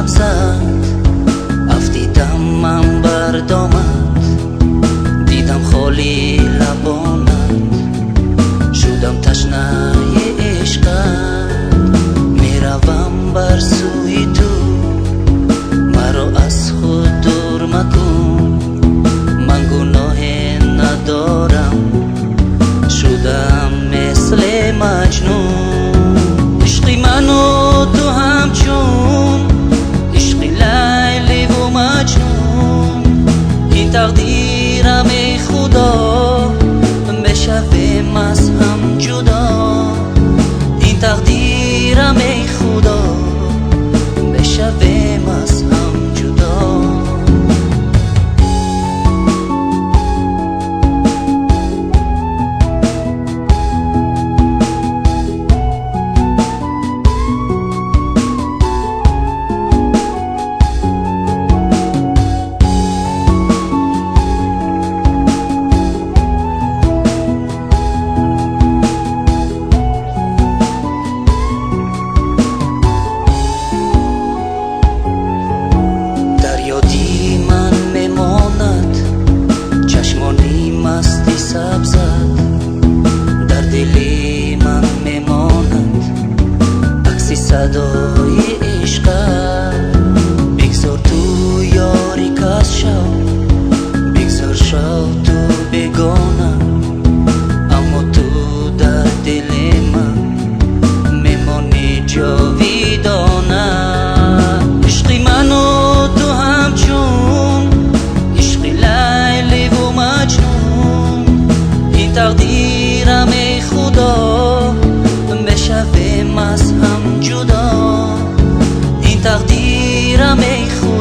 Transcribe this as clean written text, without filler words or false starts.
Сабзат, афтидам ман бар домат, дидам холӣ лабонат, шудам ташнаи ишқат. Меравам бар сӯи ту, маро аз худ дур макун. Ман гуноҳе надорам, шудам мисли Маҷнун. Ишқи ману ту ҳамчун ишқи Лайливу Маҷнун. Ин тақдирам, эй Худо, бешавем аз ҳам ҷудо. Ин тақдирам, эй Худо, бешавем аз ҳам ҷудо. Дар ёди ман мемонад чашмони масти сабзат, дар дили ман мемонад акси садои ишқат. Бигзор ту ёри кас шав, бигзор шав ту бегона, аммо ту дар дили ман мемонӣ ҷовидона. Ишқи ману ту ҳамчун ишқи Лайливу Маҷнун. Ин тақдирам, эй Худо, бешавем аз ҳам ҷудо. Ин тақдирам, эй Худо.